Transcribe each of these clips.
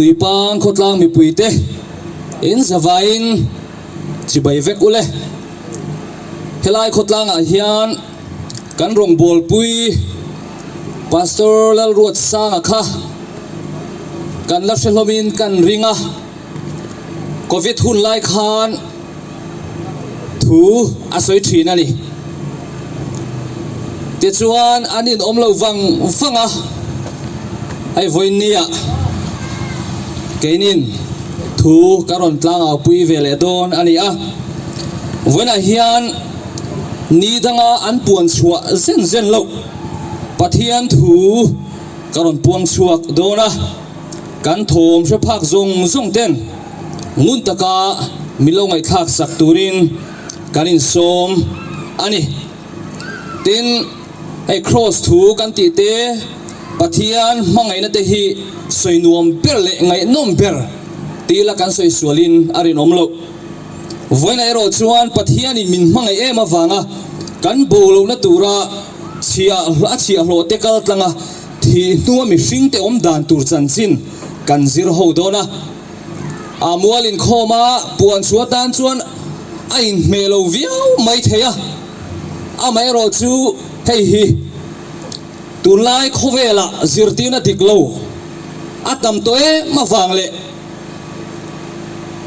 Tuipang khawtlang mipuite in zavaiin chibai vek ule. Helai khawtlangah hian kan rawngbawlpui Pastor Lalruatsanga kha kan la hre hlawmin kan ring a, Covid hun lai khan thu a sawi thin a ni. Tichuan an inawm lo vang vang a, hei vawiinnia keinin thu ka rawn tlangau pui ve leh dawn a ni a. Vawiinah hian ni danga an puan chhuah zen zen loh Pathian thu ka rawn puang chhuak dawn a. Kan thawm hre phak zawng zawng ten ngun taka min lo ngaihthlak sak turin kan insawm a ni. Tin, hei Kraws thu kan tih te, Pathian hmangaihna te hi sawi nuam ber leh ngaihnawm ber ti ila kan sawi sualin a rinawm loh. Vawiinah erawh chuan Pathianin min hmangaih em avanga kan bo lohna tura chhiah a chhiahhlawh te kal tlang a, Thih hnua mihringte awm dan tur chanchin kan zir ho dawn a, a mual inkhawma puan chhuah atan chuan a inhmeh lo viau mai thei a, amaherawh chu hei hi tunlai khawvelah zirtirna dik lo a tam tawh em avang leh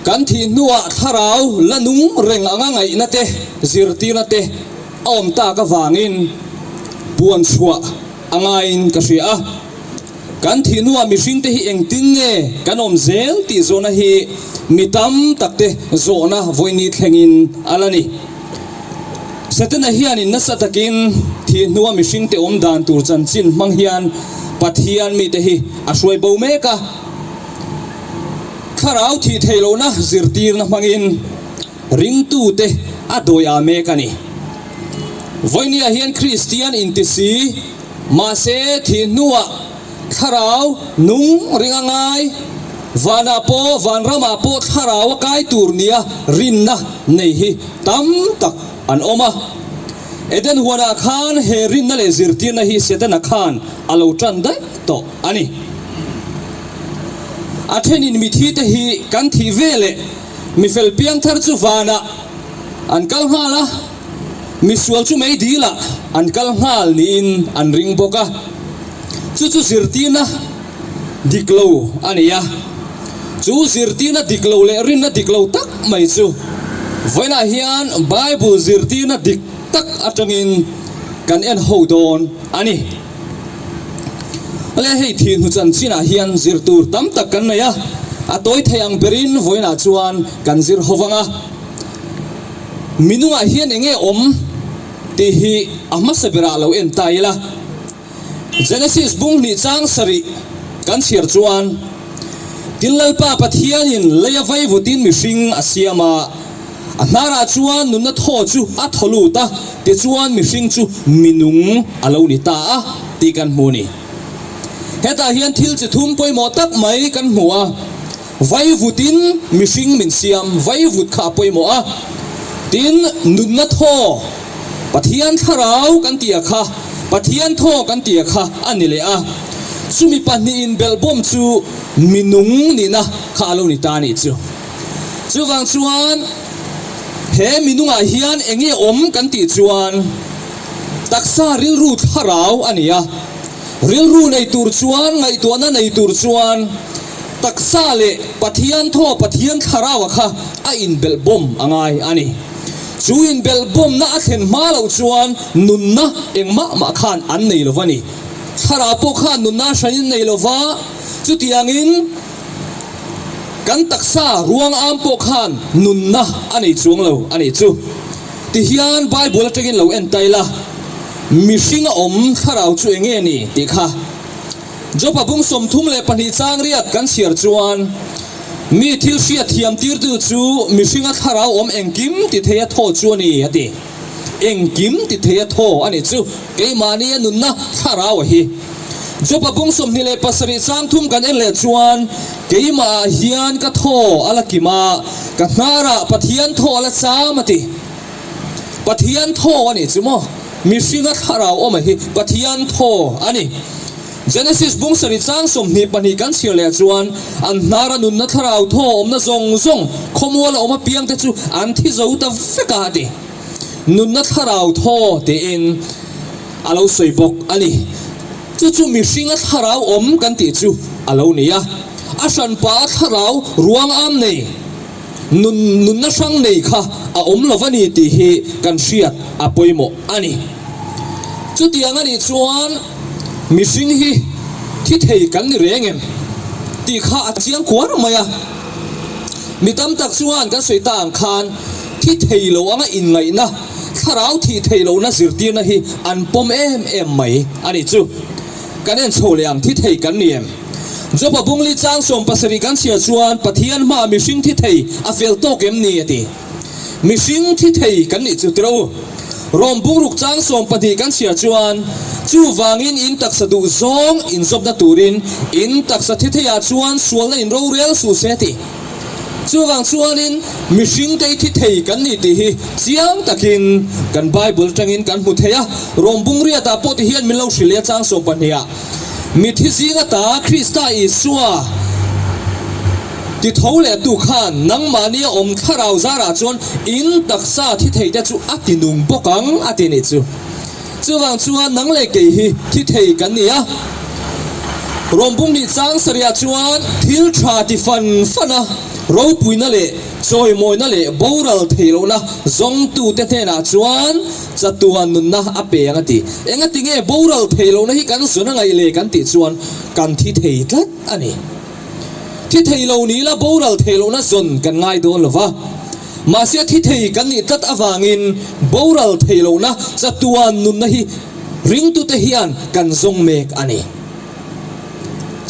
kan thih hnuah thlarau la nung reng anga ngaihna te zirtirna te a awm tak avangin puan chhuah A ngaiin ka hria a, kan thih hnuah mihringte hi engtin nge kan awm zel tih zawhna hi mi tam takte zawhna vawini thlengin a la ni. Setana hianin nasa takin thih hnua mihringte awm dan tur chanchin hmang hian Pathian mite hi a hruai bo mek a, thlarau thih theih lohna zirtirna hmangin ringtute a dawi a mek a ni. Vawinia hian Kristian inti si, mahse thih hnuah thlarau nung ring a ngai, vanah pawh vanramah pawh thlarau a kai tur nia rinna nei hi tam tak an awm a. Eden huanah khan he rinna leh zirtirna hi Setana khan a lo tan daih tawh a ni. A thenin mithi te hi kan thih veleh Mifel piangthar chu vanah an kal nghal a, misual chu mei dilah an kal nghal niin an ring bawk a. Chu chu zirtirna dik lo a ni a. Chu zirtirna dik lo leh rinna dik lo tak mai chu vawiinah hian Bible zirtirna dik tak atangin kan en ho dawn a ni. Le hei thih hnu chanchinah hian zir tur tam tak kan nei a, a tawi thei ang berin vawiinah chuan kan zir ho vang a. Minungah hian eng nge awm tih hi a hmasa berah lo en ta ila. Genesis bung hnih chang sarih kan chhiar chuan, Tin Lalpa Pathianin lei a vaivutin mihring a siam a, A hnarah chuan nunna thaw chu a thaw lut a, tichuan mihring chu minung a lo ni ta a tih kan hmu a ni. Hetah hian thil chi thum pawimawh tak mai kan hmu a, vaivutin mihring min siam, vaivut kha a pawimawh a, tin nunna thaw, Pathian thlarau kan tih a kha, Pathian thaw kan tih a kha a ni leh a, chumi pahnihin belhbawm chu minung nihna kha a lo ni ta a nih chu. Chuvang chuan he minungah hian eng nge awm kan tih chuan taksa rilru thlarau a ni a, rilru nei tur chuan ngaihtuahna nei tur chuan taksa leh Pathian thaw Pathian thlaraua kha a inbelh bawm a ngai a ni. Chu inbelh bawmna a thlen hma loh chuan nunna engmah mah khan an nei lo va ni. Thlarau pawh khan nunna hranin nei lo va, chutiangin, Kan taksa ruang am pawh khan nunna a nei chuang lo a nih chu. Tihian Bible atangin lo en ta ila, mihring a awm thlarau chu eng nge ni tih kha. Job-a bung 32 chang riat kan chhiar chuan, Mi thil hriat thiam tirtu chu mihringa thlarau awm engkim ti thei a thaw chu a ni a ti. Engkim ti thei a thaw a nih chu keimahni a nunna thlarau a hi. Job-a bung 27 chang thum kan en leh chuan, Keimahah hian ka thaw a la kim a, ka hnarah Pathian thaw a la cham a ti. Pathian thaw a nih chu maw? Mihringa thlarau awm a hi Pathian thaw a ni. Genesis bung sarih chang 22 kan chhiar leh chuan, An hnara nunna thlarau thaw awmna zawng zawng khawmual a awm apiang te chu an thi zo ta vek a, a ti. Nunna thlarau thaw tiin a lo sawi bawk a ni. Chu chu mihringa thlarau awm kan tih chu a lo ni a. A hranpa a thlarau ruang am nei. Nun nunna hrang nei kha a awm lo va ni tih hi kan hriat a pawimawh a ni. Chutiang a nih chuan mihring hi thi thei kan ni reng em tih kha a chiang kuar mai a. Mi tam tak chuan kan sawi ta ang khan thi thei lo anga inngaihna, thlarau thih theih lohna zirtirna hi an pawm em em mai a nih chu. Kan en chho leh ang thi thei kan ni em? Job-a bungli chang 70 kan chhiar chuan Pathian hmaah mihring thi thei a fel tawk em ni? a ti. Mihring thi thei kan nih chu tiro u. Rom bungruk chang 12 kan chhiar chuan chuvangin in taksa duh zawng inzawpna turin in taksa thi theiah chuan sualna in rorel suh se a ti. Chuvang chuanin mihringte i thi thei kan ni tih hi chiang takin kan Bible atangin kan hmu thei a. Rom bungriatah pawh ti hian min lo hrilh e a chang 12 ah, Mithi zing ata Krista Isua ti tho leh tu khan nangmahni a awm thlarau zarah chuan in taksa thi theite chu a ti nung bawk ang a ti nih chu. Chuvang chuan nang leh kei hi thi thei kan ni a. Rawmbung nih chang sarihah chuan thil tha ti fan fan a, ropuina leh chawimawina leh boral theih lohna zawngtute hnenah chuan chatuan nunna a pe ang a ti. Engati nge boral theih lohna hi kan zawn a ngaih le kan tih chuan kan thi thei tlat a ni. Thi thei lo ni la boral theih lohna zawn kan ngai dawn lo va. Mahse thi thei kan nih tlat avangin boral theih lohna chatuan nunna hi ringtute hian kan zawng mek a ni.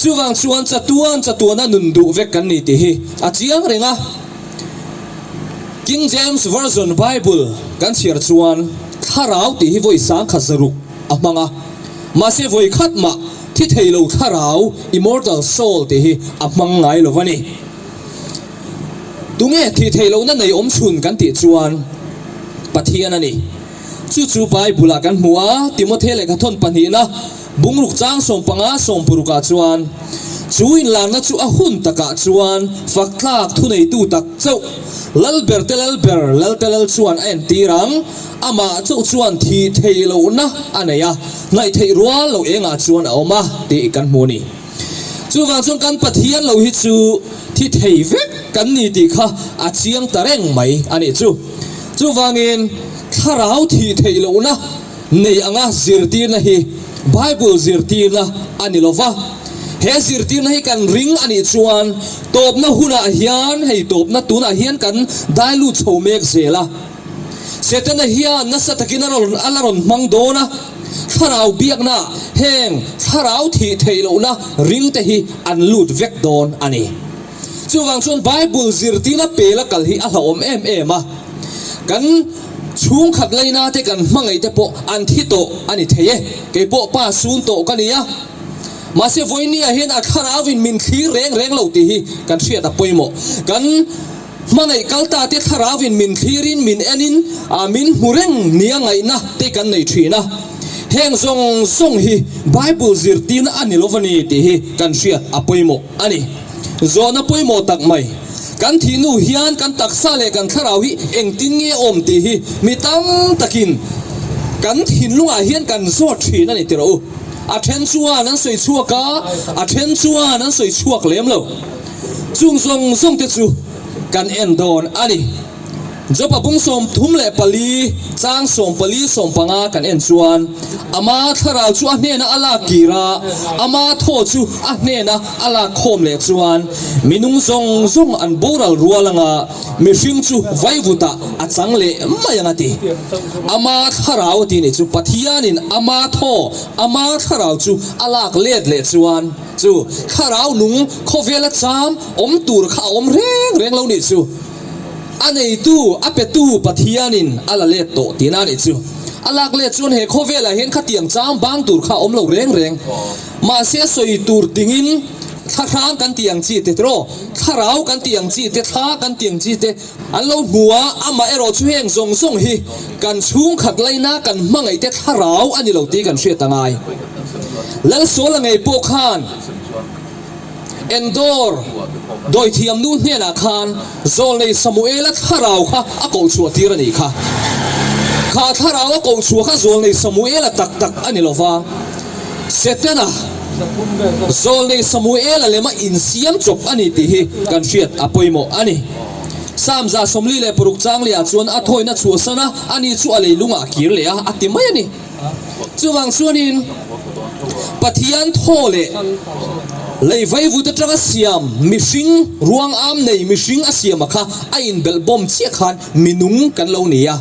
Chuvang chuan chatuan chatuana nun duh vek kan ni tih hi a chiang reng a. King James Version Bible kan chhiar chuan thlarau tih hi vawi sangkhat zaruk a hmang a, mahse vawi khat mah thi thei lo thlarau, immortal soul, tih hi a hmang ngai lo a ni. Tunge thih theih lohna nei awm chhun kan tih chuan Pathian a ni. Chu chu Bible-ah kan hmu a, Timothy lehkhathawn pahnihna bungruk chang 15 sawmpurukah chuan, Chu inlarna chu a hun takah chuan faktlak thuneitu tak chauh, Lalberte Lalber, Lalte Lal chuan a entir ang, amah chauh chuan thih theih lohna a nei a, hnaih theih rual lo engah chuan a awm a tih kan hmu a ni. Chuvang chuan kan Pathian lo hi chu thi thei vek kan ni tih kha a chiang ta reng mai a nih chu. Chuvangin thlarau thih theih lohna nei anga zirtirna hi Bible zirtirna a ni lo va. He zirtirna hi kan ring a nih chuan tawpna hunah hian hei tawpna tunah hian kan dai lut chho mek zel a. Setana hian nasa takin a rawn a la rawn hmang dawn a, thlarau biakna heng thlarau thih theih lohna ringte hi an lut vek dawn a ni. Chuvang chuan Bible zirtirna pela kal hi a hlauhawm em em a, kan chhungkhat laina te kan hmangaih te pawh an thi tawh a ni thei e, kei pawh pa sun tawh ka ni a, mahse vawinia hian a thlarauin min thlir reng reng lo tih hi kan hriat a pawimawh. Kan. Hmangaih kal ta te thlarauin min thlirin min enin min hmu reng nia ngaihna te kan nei thin a. Heng zawng zawng hi Bible zirtirna a ni lo a ni tih hi kan hriat a pawimawh a ni. Zawhna pawimawh tak mai, kan thih hnu hian kan taksa leh kan thlarau hi engtin nge awm tih hi mi tam takin kan thinlungah hian kan zawt thin a ni tih rawh u. A then chuan an sawi chhuak a, a then chuan an sawi chhuak lem lo. Chung zawng zawng te chu kan en dawn a ni. Job-a bung 34 chang 14 15 kan en chuan, Ama thlarau chu a hnena a lak kir a, ama thaw chu a hnena a lak khawm leh chuan, minung zawng zawng an boral rual anga mihring chu vaivutah a chang leh mai ang a ti. Ama thlarau a ti nih chu Pathianin ama thaw, ama thlarau chu a lak let leh chuan, Chu thlarau nung khawvela cham awm tur kha a awm reng reng lo nih chu. A neitu, a petu Pathianin a la let tawh tihna a nih chu. A lak let chuan he khawvelah hian khatiang cham bang tur kha a awm lo reng reng. Mahse a sawi tur tingin thlahrang kan tih ang chi te tiraw, thlarau kan tih ang chi te, thla kan tih ang chi te an lo hmu a, amah erawh chu heng zawng zawng hi kan chhungkhat laina kan hmangaih te thlarau a ni lo tih kan hriat a ngai. Lalsawla ngei pawh khan Endor dawithiam nu hnenah khan Zawlnei Samuela thlarau kha a koh chhuah tir a nih kha. Kha thlarau a koh chhuah kha Zawlnei Samuela tak tak a ni lo va, Setana Zawlnei Samuela lema insiam chawp a ni tih hi kan hriat a pawimawh a ni. Psalm 146 changliah chuan a thawina chhuahsan a, ani chu a leilungah a kir leh a, a ti mai a ni. Chuvang chuanin Pathian thaw leh lei vaivut atanga siam mihring ruang am nei mihring a siama kha a inbelh bawm chiah khan minung kan lo ni a.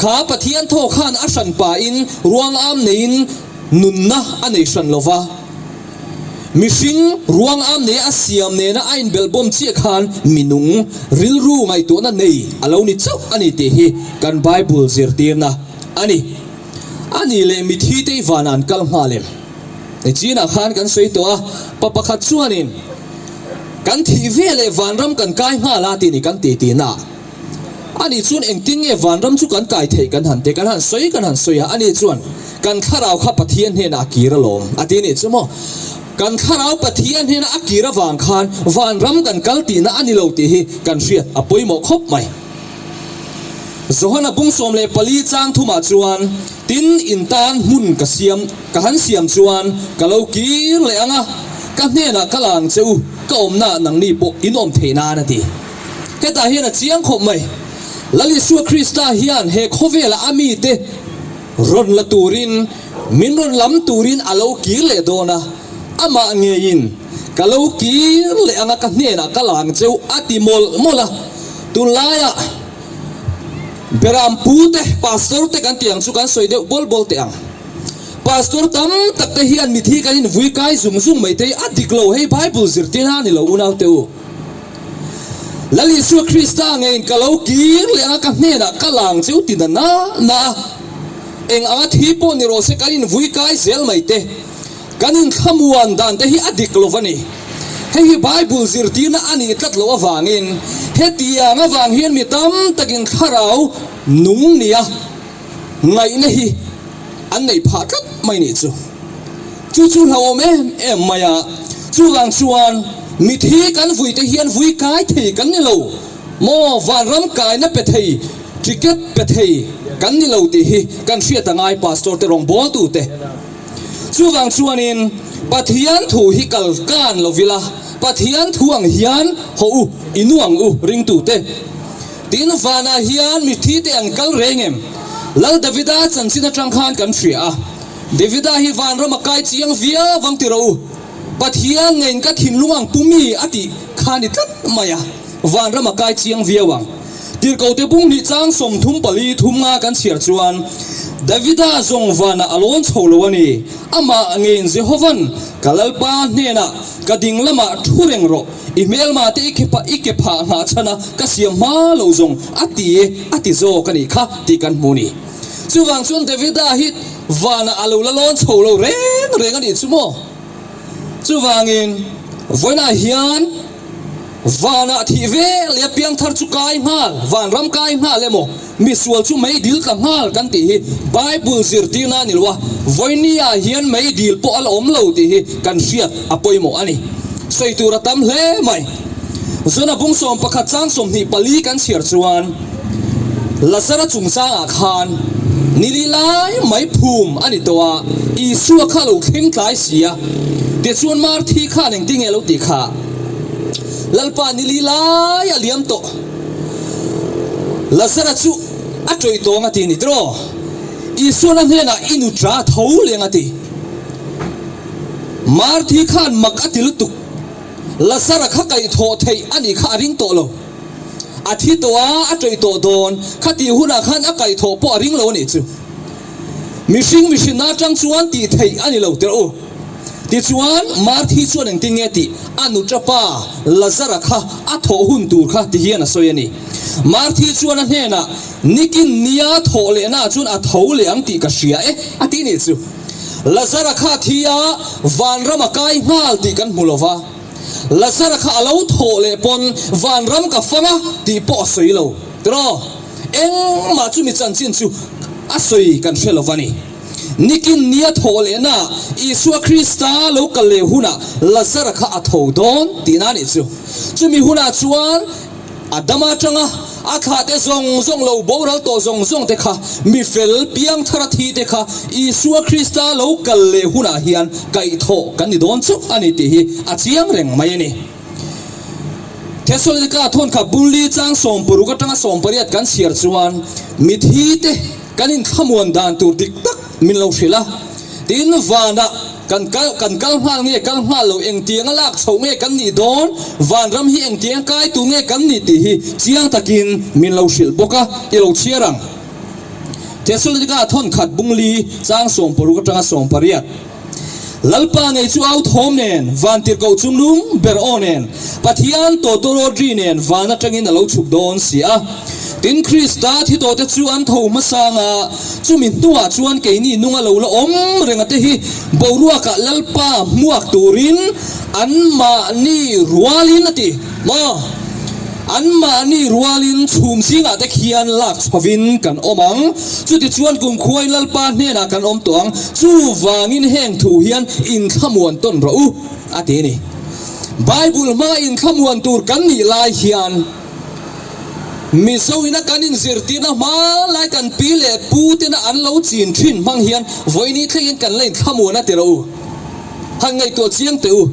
Kha Pathian thaw khan a hran pahin ruang am neiin nunna a nei hran lo va. Mihring ruang am nei a siam nena a inbelh bawm chiah khan minung rilru ngaihtuahna nei a lo ni chauh a ni tih hi kan Bible zirtirna A ni. A ni leh mithi te i vanah an kal nghal em? Nichinah khan kan sawi tawh a, pa pakhat chuanin kan thih ve leh vanram kan kai nghal a tih ni kan ti tihna. A ni chuan engtin nge vanram chu kan kai theih kan han ti, kan han sawi kan han sawi a, a ni chuan kan thlarau kha Pathian hnenah a kir alawm a ti nih chu maw? Kan thlarau Pathian hnena a kir avang khan vanram kan kal tihna a ni lo tih hi kan hriat a pawimawh khawp mai. Johana bung 14 chang thumah chuan, Tin, in tan hmun ka siam, ka han siam chuan ka lo kir leh ang a, ka hnenah ka la ang che u, ka awmnaah nangni pawh in awm theih nan a ti. Hetah hian a chiang khawp mai. Lal Isua Krista hian he khawvelah a mite rawn la turin, min rawn lam turin a lo kir leh dawn a, amah ngeiin ka lo kir leh ang a, ka hnenah ka la ang che u a ti mawlh mawlh a. Tunlaiah Beram pu te, Pastor te kan tih ang chu kan sawi deuh bawl bawl teh ang. Pastor tam tak te hian mithi kan invui kai zung zung mai te hi a dik lo, hei Bible zirtir a ni lo unau te u. Lal Isua Krista ngeiin ka lo kir leh anga ka hnenah ka lang cheu ti na na na a, eng anga thi pawh ni rawh se kan invui kai zel mai te. Kan inthlamuan dan te hi a dik lo va ni. Hei hi Bible zirtirna a nih tlat loh avangin hetiang avang hian mi tam takin thlarau nung nia ngaihna hi an neih phah tlat mai nih chu. Chu chu hlauhawm em em mai a. Chuvang chuan mithi kan vui te hian vui kai thei kan ni lo maw? Vanram kaina pe thei, ticket pe thei kan ni lo tih hi kan hriat a ngai Pastor te rawngbawltu te. Chuvang chuanin Pathian thu hi kal kan lo vila, Pathian thu ang hian haw u, i nu ang u ringtute. Tin, vanah hian mithi te an kal reng em? Lal Davida chanchin atang khan kan hria a, Davida hi vanram a kai chiang viau vang ti rawh u, Pathian ngeiin ka thinlung ang pu mi a tih kha ni tlat mai a. Vanram a kai chiang viau ang. Tirhkote bung hnih chang 34 thum nga kan chhiar chuan, Davida zawng vanah a lawn chho lo a ni. Amah ngeiin Jehova'n, Ka Lalpa hnenah ka ding lamah thu reng rawh, i hmelma te i khepa i ke phah nghah chhan a, ka siam hma lo zawng a ti e, a ti zawk a nih kha tih kan hmu ni. Chuvang chuan Davida hi vanah a lo la lawn chho lo reng reng a nih chu maw? Chuvangin vawiinah hian Vanah thih ve leh a piangthar chu kai nghal, vanram kai nghal emaw, misual chu meidil tla nghal kan tih hi Bible zirtirna a ni lo a, vawinia hian meidil pawh a la awm lo tih hi kan hriat a pawimawh a ni. Sawi tur a tam hle mai. Zona bung 11 chang 24 kan chhiar chuan Lazara chungchangah khan nili lai mai phum a ni tawh a, Isua kha a lo thleng tlai si a, tichuan Marthi khan engtinge a lo tih kha? Lalpa ni li lai a liam tawh. Lazara chu a tawih tawng a ti ni tiraw? Isuan a hnenah i nu ta tho leng a ti. Marthi khan mak a ti lutuk. Lazara kha kaihthawh theih a nih kha a ring tawh lo. A thi tawh a, a tawih tawh dawn. Khatih hunah khan a kaihthawh pawh a ring lo a nih chu. Mihring mihrinna atang chuan tih theih a ni lo tirh u. Tichuan, Marthi chuan engtin nge tih a nuṭapa Lazara kha a thawh hun tur kha ti hian a sawi a ni. Marthi chuan a hnenah, Nikin nia thawh lehnaah chuan a tho leh ang tih ka hria e, a ti nih chu. Lazara kha a thi a, vanram a kai nghal tih kan hmu lo va. Lazara kha a lo thawh leh pawn vanram ka fang a tih pawh a sawi lo. Tiraw? Engmah chumi chanchin chu a sawi kan hre lo va ni. Nikin nia thawh lehna Isua Krista lo kal leh hunah Lazara kha a tho dawn tihna a nih chu. Chumi hunah chuan Adama atanga a thlahte zawng zawng lo boral tawh zawng zawng te kha mi fel piang thar a thi te kha Isua Krista lo kal leh hunah hian kaihthawh kan ni dawn chauh a ni tih hi a chiang reng mai a ni. Thesalonika thawnkhat bunli chang 60 atanga 18 kan chhiar chuan mithi te kan inthlamuan dan tur dik tak min lo hrilh a, tin vanah kan kal kan kal nghal nge kal nghal lo engtianga lak chhoh nge kan nih dawn, vanram hi engtianga kai tur nge kan nih tih hi chiang takin min lo hrilh bawk a, i lo chhiar ang. Thesalonika thawnkhat bungli chang 60 atanga 18. Lalpa ngei chu au thawm nen, vantirhkoh chunglung ber aw nen, Pathian tawtawrawt ri nen van atangin a lo chhuk dawn si a. Tin, Krista thi tawhte chu an tho hmasang a, chumi hnuah chuan keini nunga lo la awm renga te hi boruakah Lalpa hmuak turin anmahni rualin a ti maw? Anmahni rualin chhum zingah te khian lak chhovin kan awm ang. Chutichuan kumkhuain Lalpa hnenah kan awm tawh ang. Chuvangin heng thu hian inthlamuan tawn rawh u, a ti a ni. Bible hmanga inthlamuan tur kan nih lai hian Mizo ina kan inzirtirna hma lai kan pi leh pu tena an lo chin thin hmang hian vawiini thlengin kan la inthlamuan a ti rawh u. Han ngaihtuah chiang teh u.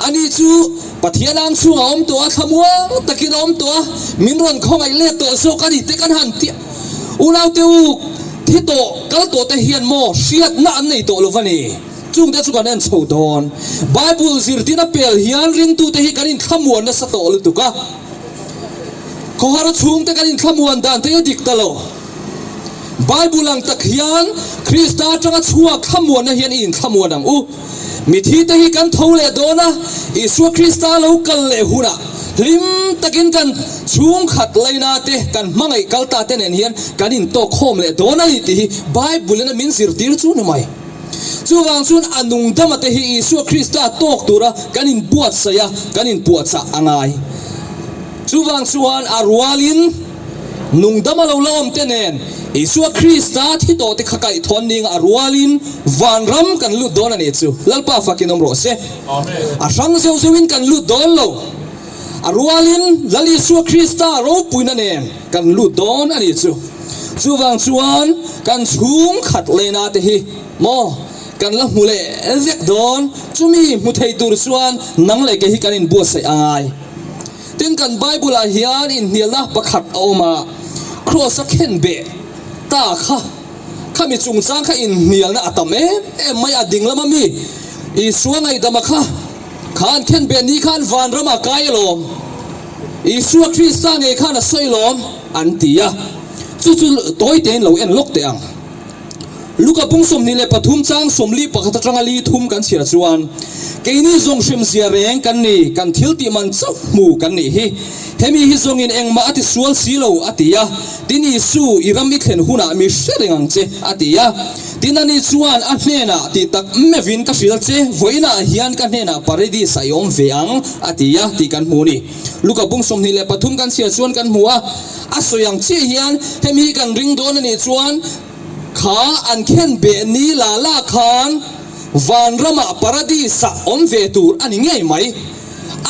Ani chu Pathian ang chhungah a awm tawh a, thlamuang takin a awm tawh a, min rawn khawngaih let tawh zawk a ni te kan han ti a. Unaute u, thi tawh, kal tawh te hian maw hriatna an nei tawh lo va ni? Chungte chu kan en chho dawn. Bible zirtina pel hian ringtute hi kan inthlamuan nasa tawh lutuk a. Khawhar chhungte kan inthlamuan dan te hi a dik ta lo. Bible ang tak hian Krista atanga chhuak thlamuanna hian i inthlamuan ang u. Mithi te hi kan tho leh dawn a, Isua Krista lo kal leh hunah hlim takin kan chhungkhat laina te, kan hmangaih kal ta te nen hian kan intawk khawm leh dawn a ni tih hi Bible in a min zirtir chu ni mai. Chuvang chuan a nungdama te hi Isua Krista tawk tura kan inbuatsaih a, kan inpuahchah a ngai. Chuvang chuan a rualin nungdama lo la awm te nen Isua Krista thi tawh te kha kaihthawh ning a rualin vanram kan lut dawn a nih chu. Lalpa fakin awm rawh se. A hrang zeuh zeuhin kan lut dawn lo. A rualin Lal Isua Krista ropuina nen kan lut dawn a nih chu. Chuvang chuan kan chhungkhat lena te hi maw kan la hmu leh vek dawn. Chumi hmu thei tur chuan nang leh kei hi kan inbuatsaih a ngai. Tin, kan Bible-ah hian inhnialna pakhat a awm a, Kraws-a khenbeh ta kha, khami chungchang kha inhnialna a tam em em mai a, ding lama mi Isua ngaihdama kha, kha an khenbeh ni khan vanrama kai alawm, Isua Krista ngei khan a sawi lawm, an ti a. Chu chu tawi tein lo en lawk teh ang. Luka pung 23 chang 41 atanga li thum kan chhiar chuan, Keini zawng hrimzia reng kan ni, kan thil tih man chauh hmu kan nih hi. Hemi hi zawngin engmah a ti sual si lo, a ti a. Tin Isu, i ram i thlen hunah mi hre reng ang che, a ti a. Tin ani chuan a hnenah tih tak meuhin ka hrilh che, vawiinah hian ka hnenah Paradis-ah i awm ve ang, a ti a, tih kan hmu a ni. Luka pung 23 kan chhiar chuan kan hmu a. A sawi ang chiah hian hemi hi kan ring dawn a nih chuan kha an khen beh ni la la khan vanramah paradis-ah awm ve tur a ni ngei mai.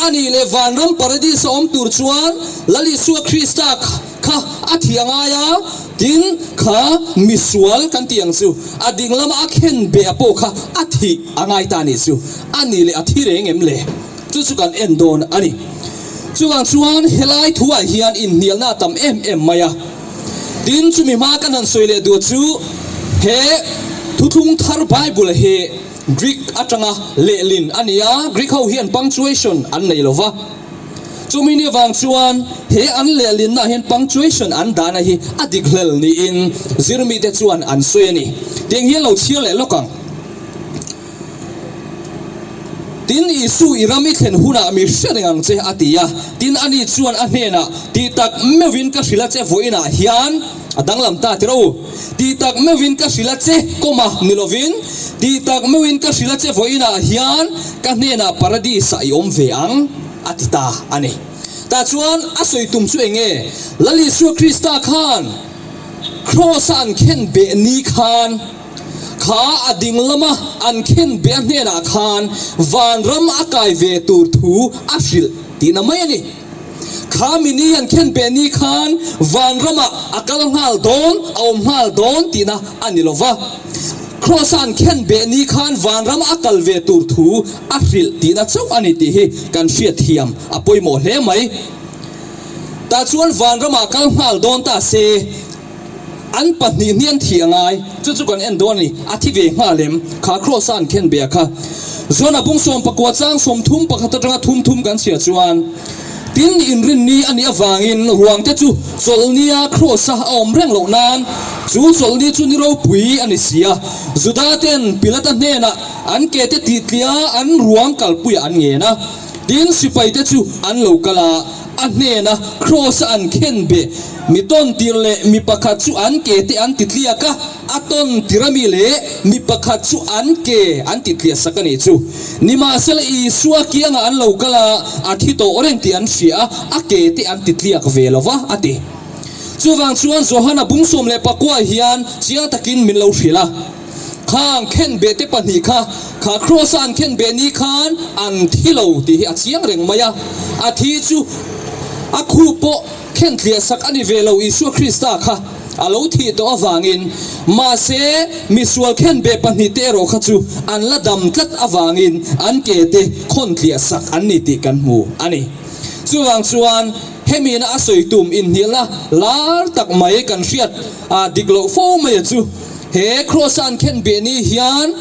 A nih leh vanram paradis-a awm tur chuan Lal Isua Krista kha a thih a ngai a, tin kha misual kan tih ang chu a ding lama a khen beh a pawh kha a thih a ngai ta a nih chu. A nih leh a thi reng em le? Chu chu kan en dawn a ni. Chuvang chuan helai thuah hian inhnialna a tam em em mai a. Tin, chumi hma kan han sawi leh duh chu he Thuthlung Thar Bible hi Greek atanga lehlin a ni a, Greek ho hian punctuation an nei lo va. Chumi ni avang chuan he an lehlinnaah hian punctuation an dahna hi a dik hlel niin zirmite chuan an sawi a ni. Tiang hian lo chhiar leh lawk ang. Tin, Isu i ram i thlen hunah mi hre reng ang che, a ti a. Tin, ani chuan a hnenah, Tih tak meuhin ka hrilh a che vawiinah hian a danglam ta tir u. Tih tak meuhin ka hrilh a che kawma ni lovin, Tih tak meuhin ka hrilh a che vawiinah hian ka hnenah Paradis-ah i awm ve ang, a ti ta a ni. Tah chuan a sawi tum chu eng nge? Lal Isua Krista khan Kraws-a an khen beh ni khan. Kha a ding lama an khenbeh a hnenah khan vanram a kai ve tur thu a hrilh tihna mai a ni. Kha mini an khenbeh ni khan vanramah a kal nghal dawn, a awm nghal dawn tihna a ni lo va. Kraws-a an khenbeh ni khan vanram a kal ve tur thu a hrilh tihna chauh a ni tih hi kan hriatthiam a pawimawh hle mai. Tah chuan vanramah kal nghal dawn ta se. An pahnih hnian thih a ngai, chu chu kan en dawn a ni, a thi ve nghal em? Kha Kraws-a an khen bia kha. Zuana bung 14 chang 30 pakhat atanga thum thum kan chhia chuan, Tin, inrinni a nih avangin ruangte chu chawlhnia Kraws-a a awm reng loh nan, chu chawlhni chu ni ropui a ni si a, Juda ten Pilata hnenah an ke te tih tliah an ruang kalpuiah an ngen a. Tin, sipaite chu an lo kal a, a hnena Kraws-a an khen beh. Mi tawn tir leh mi pakhat chu an ke te an ti tliak a, a tawn tir ami leh mi pakhat chu an ke an ti tliah sak a nih chu. Nimahsela Isua kiangah an lo kal a, a thi tawh reng tih an hria a, a ke te an ti tliak ve lo va, a ti. Chuvang chuan Johana bung 14 hian chiang takin min lo hrilh a. Khang khenbeh te pahnih kha, kha Kraws-a an khenbeh ni khan an thi lo tih hi a chiang reng mai a. A thi chu a khup pawh khentliah sak a ni ve lo Isua Krista kha a lo thih tawh avangin. Mahse, misual khenbeh pahnih te erawh kha chu an la dam tlat avangin an ke te khawntliah sak an ni tih kan hmu a ni. Chuvang chuan hemi na a sawi tum inhnialna lar tak mai kan hriat dik loh fo mai a chu. He Kraws-a an khenbeh ni hian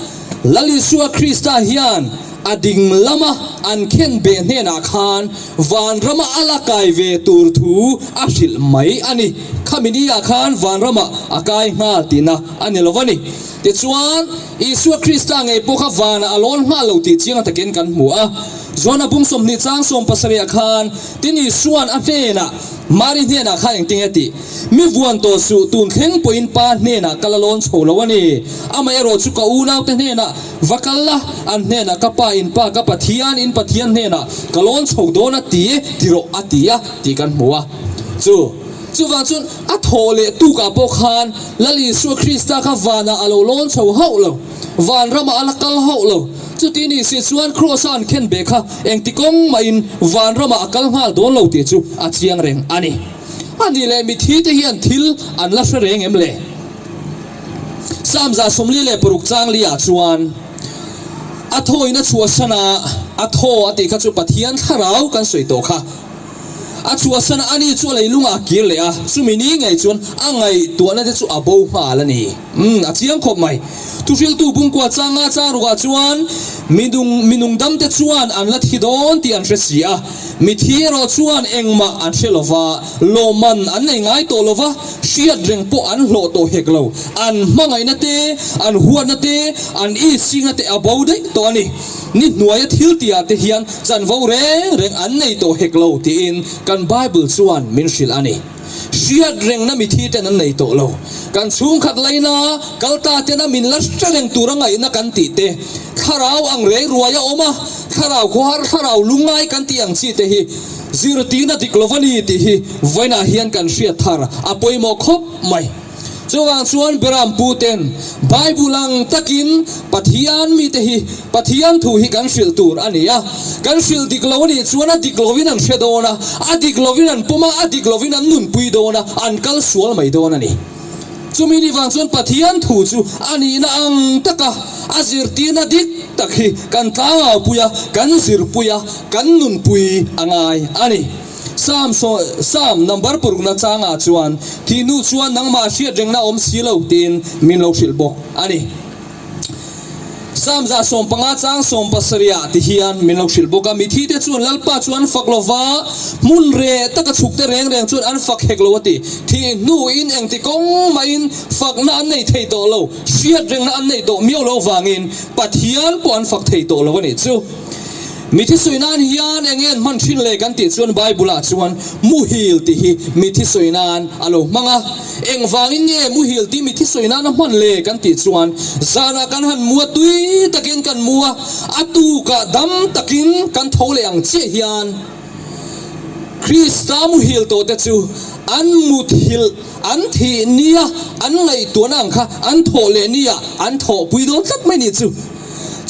Lal Isua Krista hian a ding lama an khenbeh hnenah khan vanrama a la kai ve tur thu a hrilh mai a ni. Khami ni ah khan vanramah a kai nghal tihna a ni lo a ni. Tichuan, Isua Krista ngei pawh kha vanah a lawn nghal lo tih chiang takin kan hmu a. John-a bung 20 chang 70 ah khan tin Isua'n a hnenah, Mari hnenah khan engtin nge tih? Mi vuan tawh suh, tun thleng pawhin Pa hnenah ka la lawn chho lo a ni. Amaherawh chu ka unaute hnenah va kal la, an hnenah ka Pa in Pa, ka Pathian in Pathian hnenah ka lawn chho dawn a ti e, ti rawh a ti a tih kan hmu a. Chu chuvang chuan a thawh leh tukah pawh khan Lal Isua Krista kha vanah a lo lawn chho hauh lo, van ramah a la kal hauh lo. Chuti ni si chuan Kraws-a an khen beh kha engti kawng mahin van ramah a kal nghal dawn lo tih chu a chiang reng a ni. A nih leh mithi te hian thil an la hre reng em le? Psalm 46 chang li ah chuan a thawin a chhuahsan a, a thaw a tih kha chu Pathian thlarau kan sawi tawh kha. A chhuahsan a, ani chu a leilungah a kir leh a, chumi ni ngei chuan a ngaihtuahna te chu a bo nghal a ni. Umm, a chiang khawp mai. Thuhriltu bungkua changa chang rukah chuan minung minung damte chuan an la thi dawn tih an hre si a, mithi erawh chuan engmah an hre lo va, lawmman an nei ngai tawh lo va, hriat reng pawh an hlawh tawh hek lo. An hmangaihna te, an huatna te, an isingna te a bo daih tawh a ni. Ni hnuaia thil tihah te hian chanvo reng reng an nei tawh hek lo tiin kan Bible chuan min hrilh a ni. Hriat rengna mithi ten an nei tawh lo. Kan chhungkhat laina kal ta tena min la hre reng tura ngaihna kan tih te, thlarau ang rei ruai a awm a, thlarau khawhar, thlarau lungngai kan tih ang chi te hi zirtirna dik lo va ni tih hi vawiinah hian kan hriat thar a pawimawh khawp mai. Chuvang chuan Beram pu ten Bible ang takin Pathian mite hi Pathian thu hi kan hrilh tur a ni a. Kan hrilh dik lo a nih chuan a dik lovin an hre dawn a, a dik lovin an pawm a, a dik lovin an nunpui dawn a, an kal sual mai dawn a ni. Chumi ni vang chuan Pathian thu chu a nihna ang taka a zirtirna dik tak hi kan tlangaupui a, kan zirpui a, kan nunpui a ngai a ni. Psalm Psalm number parukna changah chuan, Thih hnu chuan nangmah hriat rengna awm si lo tiin min lo hrilh bawk a ni. Psalm 115 chang 70 ah ti hian min lo hrilh bawk a, Mithi te chuan Lalpa chu an fak lo va, hmun reh taka chhuk te reng reng chuan an fak hek lo a ti. Thih hnuin engti kawng mahin fakna an nei thei tawh lo, hriat rengna an nei tawh miau lo vangin Pathian pawh an fak thei tawh lo a nih chu. Mithi sawi nan hian eng nge an hman thin le kan tih chuan Bible ah chuan muhil tih hi mithi sawi nan a lo hmang a. Engvangin nge muhil tih mithi sawi nan a hman le kan tih chuan zanah kan han mu a tui takin kan mu a, a tukah dam takin kan tho leh ang chiah hian. Krista muhil tawhte chu an muthilh, an thih nia an ngaihtuahna ang kha an thawh leh nia an thawhpui dawn tlat mai nih chu.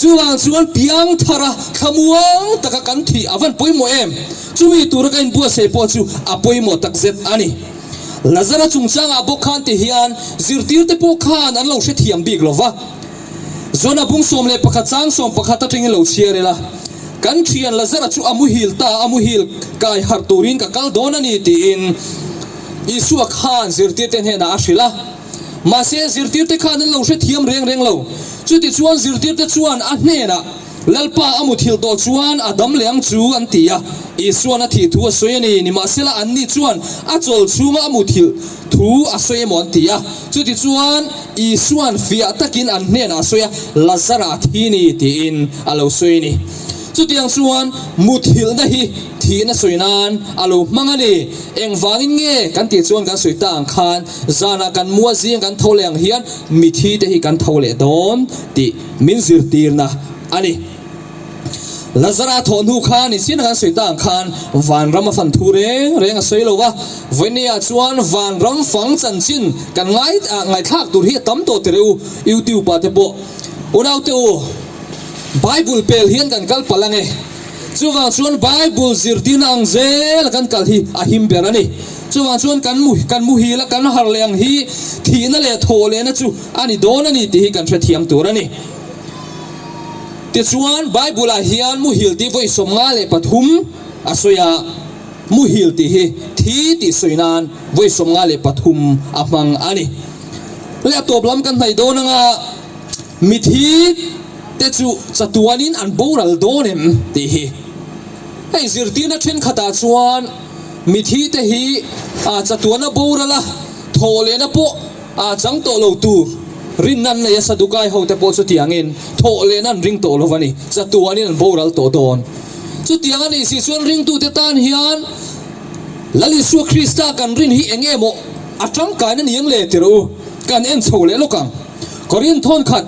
Chuvang chuan piang thara thlamuang taka kan thih a van pawimawh em? Chumi tura ka inbuatsaih pawh chu a pawimawh takzet a ni. Lazara chungchangah bawk khan ti hian zirtirte pawh khan an lo hrethiam bik lo va. Zona bung 11 chang 11 atangin lo chhiar ila, Kan thian Lazara chu a muhil ta, a muhil kai harh turin ka kal dawn a ni tiin Isua khan zirtirte hnenah a hrilh a. Mahse zirtirte khan an lo hrethiam reng reng lo. Chutichuan zirtirte chuan a hnenah, Lalpa a muthilh tawh chuan a dam leh ang chu an ti a. Isua'n a thih thu a sawi a ni. Nimahsela anni chuan a chawl chhunga a muthilh thu a sawi emaw an ti a. Chutichuan Isua'n fiah takin an hnenah a sawi a, Lazara a thi ni tiin a lo sawi a ni. Chutiang chuan muthilhna hi thihna sawi nan a lo hmang a ni. Engvangin nge kan tih chuan kan sawi ta ang khan zanah kan mua zing kan tho leh ang hian mithi te hi kan tho leh dawn tih min zirtirna a ni. Lazara thawh hnu khan i chin a kan sawi ta ang khan vanram a fan thu reng reng a sawi lo va, vawinia chuan vanram fang chanchin kan ngai ngaihthlak tur hi a tam tawh tirh u YouTube ah te pawh unaute u Bible pel hian kan kal palh ange. Chuvang chuan Bible zirtirna ang zel a kan kal hi a him ber a ni. Chuvang chuan kan mu kan muhil a kan har leh ang hi thihna leh thawh lehna chu a ni dawn a ni tih hi kan hrethiam tur a ni. Tichuan Bible ah hian muhil tih vawi 53 a sawi a, muhil tih hi thi tih sawi nan vawi 53 a hmang a ni. Leh a tawp lam kan hnaih dawn anga Mithi te chu chatuanin an boral dawn em tih hi hei zirtirna thenkhatah chuan mithi te hi chatuana boral a thawh lehna pawh chang tawh lo tur rinna an nei a, Sadukai ho te pawh chutiangin thawh lehna an ring tawh lo a ni, chatuanin an boral tawh dawn. Chutiang a nih si chuan ringtute tan hian Lal Isua Krista kan rin hi eng emaw a tangkaina ni ang le tirh u, kan en chho leh lawk ang. Korin thawnkhat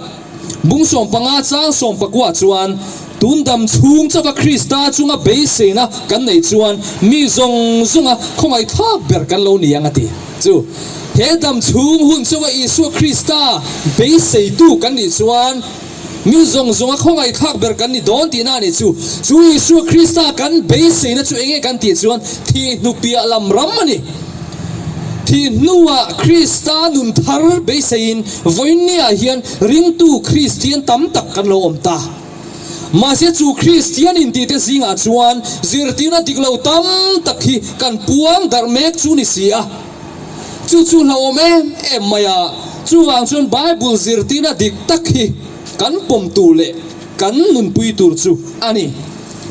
bung 15 chang 19 chuan, Tun dam chhung chauha Krista chunga beiseina kan neih chuan mi zawng zawnga khawngaihthlak ber kan lo ni ang a ti. Chu he dam chhung hun chauha Isua Krista beiseitu kan nih chuan mi zawng zawnga khawngaihthlak ber kan ni dawn tihna a nih chu. Chu Isua Krista kan beiseina chu enge kan tih chuan thih hnupiah lam ram a ni. Thih hnuah Krista nun thar beiseiin vawiinniah hian ringtu Kristian tam tak kan lo awm ta. Mahse chu Kristian intihte zingah chuan zirtirna dik lo tam tak hi kan puang darh mek chu ni si a. Chu chu hlauhawm em em mai a, chuvang chuan Bible zirtirna dik tak hi kan pawm tur leh kan nunpui tur chu a ni.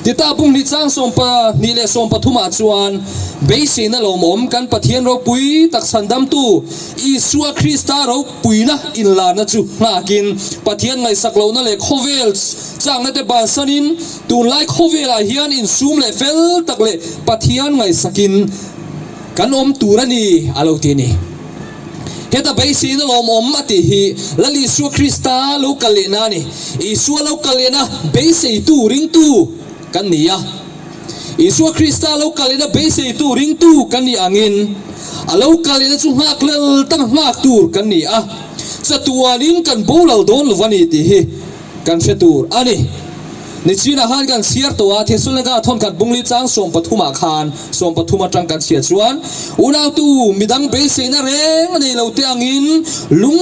Tita bung hnih chang 12 leh 13 ah chuan beiseina lawmawm kan Pathian ropui tak chhandamtu Isua Krista ropuina inlarna chu nghakin Pathian ngaihsak lohna leh khawvel chakna te bansanin tunlai khawvelah hian insum leh fel tak leh Pathian ngaihsakin kan awm tur a ni a lo ti a ni. Heta beiseina lawmawm a tih hi Lal Isua Krista lo kal lehna a ni. Isua lo kal lehna beiseitu ringtu kan ni a. Isua Krista lo kal lehna beiseitu ringtu kan nih angin a lo kal lehna chu nghak lel tak nghak tur kan ni a. Chatuanin kan boral dawn lo a ni tih hi kan hre tur a ni. Nichinah khan kan chhiar tawh a, Thessalonikaah thawnkhat bungli chang 13 ah khan 13 atang kan chhiar chuan, Unautu, midang beiseina reng a nei lo te angin lung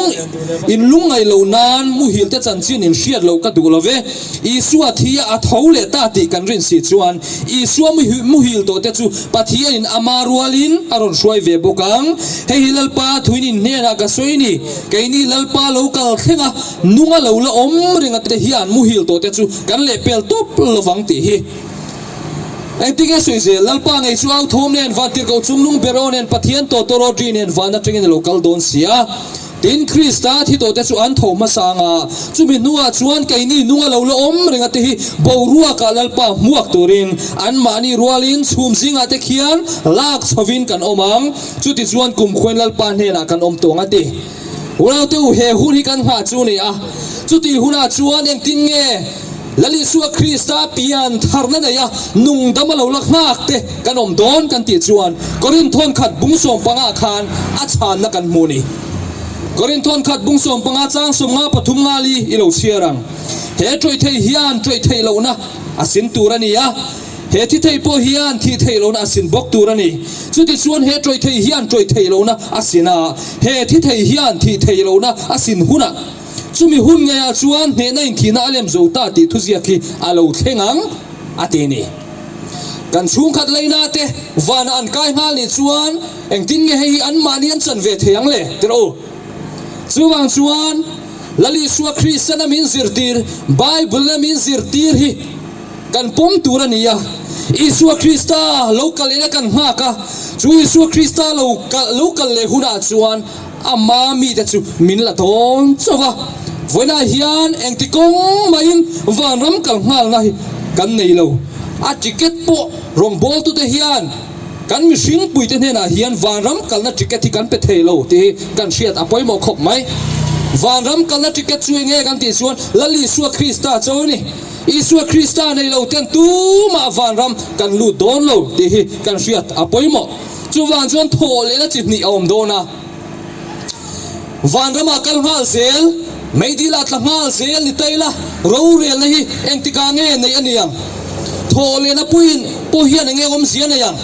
in lungngaih loh nan muhil te chanchin in hriat loh ka duh lo ve. Isua thi a a tho leh ta tih kan rin si chuan Isua muhil tawh te chu Pathianin ama rualin a rawn hruai ve bawk ang. Hei hi Lalpa thuin in hnenah ka sawi ni, keini Lalpa lo kal thleng a, Nunga lo la awm ringa te hian muhil tawh te chu kan lehpel tawp lovang tih hi engtin nge sawi zel? Lalpa ngei chu au thawm nen van tirhkoh chungnung ber aw nen Pathian tawh tawrawtri nen van atangin a lo kal dawn si a. Tin, Krista thi tawh te chu an tho hmasa ang a, chumi hnuah chuan keini nunga lo la awm ringa te hi boruakah Lalpa hmuak turin anmahni rualin chhum zingah te khian lak chhovin kan awm ang. Chutichuan kumkhuain Lalpa hnenah kan awm tawng a ti. Unaute u, he hun hi kan nghah chu a ni a. Chutih hunah chuan engtin nge Lal Isua Krista pian tharna neia nungdam a lo la nghak te kan awm dawn kan tih chuan Korinth thawnkhat bung 15 khan a chhanna kan hmu a ni. Korinth thawnkhat bung 15 chang 50 pathum ngali i lo chhiar ang. He ṭawih thei hian ṭawih theih lohna a sin tur a ni a, he thi thei pawh hian thih theih lohna a sin bawk tur a ni. Chutichuan he ṭawih thei hian ṭawih theih lohna a sin a, he thi thei hian thih theih lohna a sin hunah Chumi hun ngeiah chuan hnehna inthihna a lem zo ta tih thuziak hi a lo thleng ang, a ti a ni. Kan chhungkhat leina te vana an kai nghal nih chuan engtin nge hei hi anmahni an chan ve thei ang le? Tirh u. Chuvang chuan Lal Isua Kristan a min zirtir, Bible-in a min zirtir hi Kan pawm tur a ni a, Isua Krista lo kal lehna kan nghak a, chu Isua Krista lo kal lo kal leh hunah chuan ama mite chu min la dawn chauh a. Vawiinah hian engti kawng mahin vanram kal nghalna hi kan nei lo. A ticket pawh rawngbawltute hian kan mihring puite hnenah hian vanram kalna ticket hi kan pe thei lo tih hi kan hriat a pawimawh khawp mai. Vanram kalna ticket chu enge kan tih chuan Lal Isua Krista chauh a ni. Isua Krista nei lo ten tumah vanram kan lut dawn lo tih hi kan hriat a pawimawh. Chuvang chuan thawh lehna chi hnih a awm dawn a. Vanramah kal nghal zel, meidil ah tla nghal zel ni ta ila rorelna hi engtikah nge neih a ni ang? Thawh lehna puiin pawh hian enge awmzia nei ang?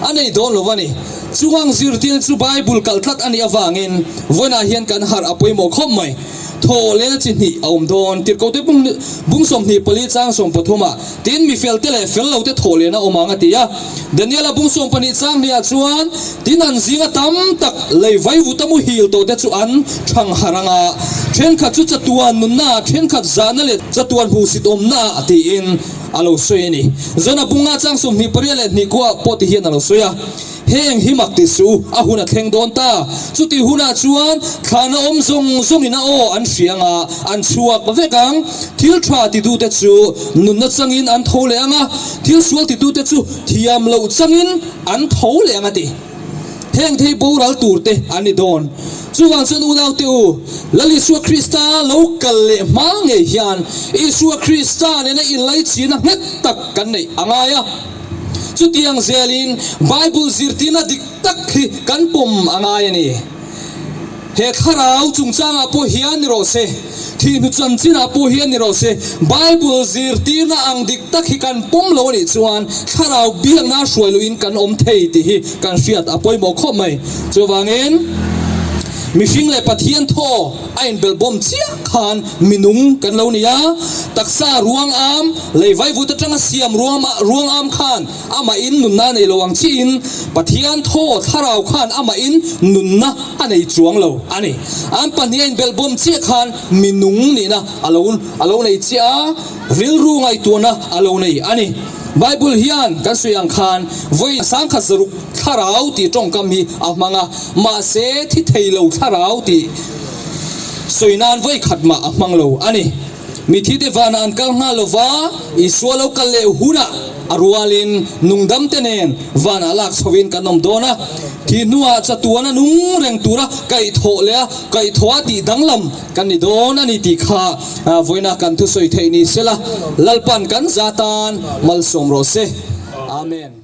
A nei dawn lo a ni. Chungang zirtirna chu Bible kal tlat a nih avangin vawiinah hian kan harh a pawimawh khawp mai. Thaw lehna chi hnih a awm dawn. Tirhkote bung bung 24 chang 13 ah tin mi felte leh fel lote thaw lehna awm ang a ti a. Daniela bung 12 chang hnih ah chuan tin an zinga tam tak lei vaivuta muhil tawhte chu an thang harh ang a, thenkhat chu chatuan nunna ah thenkhat zahna leh chatuan hmuhsit awmna ah tiin a lo sawi a ni. Zona bunga chang 28 leh hnih kuah pawh ti hian a lo sawi a. Heng hi mak ti suh u, a hun a thleng dawn ta. Chuti hunah chuan thlana awm zawng zawngin a aw an hria ang a, an chhuak vek ang. Thil tha titute chu nunna changin an tho leh ang a, thil sual titute chu thiam loh changin an tho leh ang a ti. Heng thei boral turte an ni dawn. Chuvang chuan unaute u, Lal Isua Krista lo kal leh hma ngei hian Isua Krista nena inlaichina nghet tak kan neih a ngai a. Chutiang zelin Bible zirtirna dik tak hi kan pawm a ngai a ni. He thlarau chungchangah pawh hian ni rawh se, thihnu chanchinah pawh hian ni rawh se, Bible zirtirna ang dik tak hi kan pawm lo a nih chuan thlarau biakna hruai luhin kan awm thei tih hi kan hriat a pawimawh khawp mai. Chuvangin mihring leh Pathian thaw a inbelhbawm chiah khan minung kan lo ni a, taksa ruang am, Lei vaivut atanga siam ruang am khan amahin nunna a nei lo ang chiin Pathian thaw thlarau khan amahin nunna a nei chuang lo a ni. An pahnih a inbelhbawm chiah khan minung nihna a lo a lo nei chiah a, rilru ngaihtuahna a lo nei a ni. Bible hian kan sawi ang khan vawi sangkhat zaruk thlarau tih tawngkam hi a hmang a, mahse thi thei lo thlarau tih sawi nan vawi khat mah a hmang lo a ni. Mithite vanah an kal nghal lova, Isua lo kal leh hunah a rualin nungdamte nen vanah lak chhoin kan awm dawn a. Thih hnuah chatuana nung reng tura kaihthawh leh a kaihthawha tih danglam kan ni dawn a ni tih kha vawiina kan thusawi theih ni sela, Lalpan kan za tan malsawm rawh se. Amen.